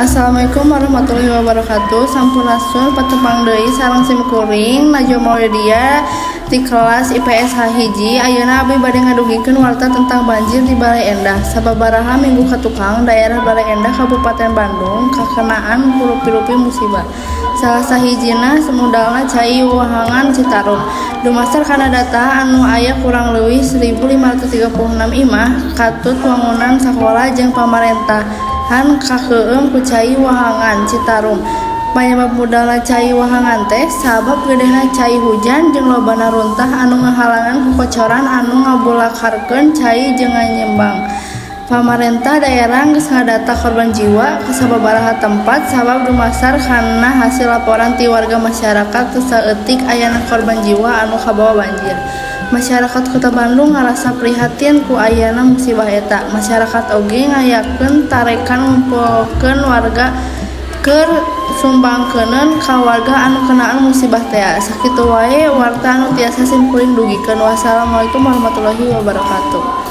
Assalamualaikum warahmatullahi wabarakatuh. Sampurasun, patepang deui sareng sim kuring Najwa Maulidia di kelas IPS H1. Ayeuna abdi bade ngadugikeun warta tentang banjir di Baleendah. Sababaraha minggu katukang, daerah Baleendah, Kabupaten Bandung, kakenaan ku rupi-rupi musibah. Salah sahijina mudalna cai wahangan Citarum. Dumasar kana data anu aya, kurang leuwih 1536 imah katut wangunan sakola jeung pamarentahan kakeueum ku cai wahangan Citarum. Panyabab mudalna cai wahangan teh sabab gedena cai hujan jeung lobana runtah anu ngahalangan ku kocoran anu ngabulakarkeun cai jeung nganyembang. Pamarentah daerah geus ngadata korban jiwa ka sababaraha tempat, sabab dumasar kana hasil laporan ti warga masyarakat teu saeutik ayana korban jiwa anu kabawa banjir. Masyarakat Kota Bandung ngarasa prihatin ku ayana musibah eta. Masyarakat oge ngayakeun tarekan ngumpulkeun warga keur sumbangkeuneun ka warga anu kenaan musibah tea. Sakitu wae warta anu tiasa simkuring dugikeun. Wassalamualaikum warahmatullahi wabarakatuh.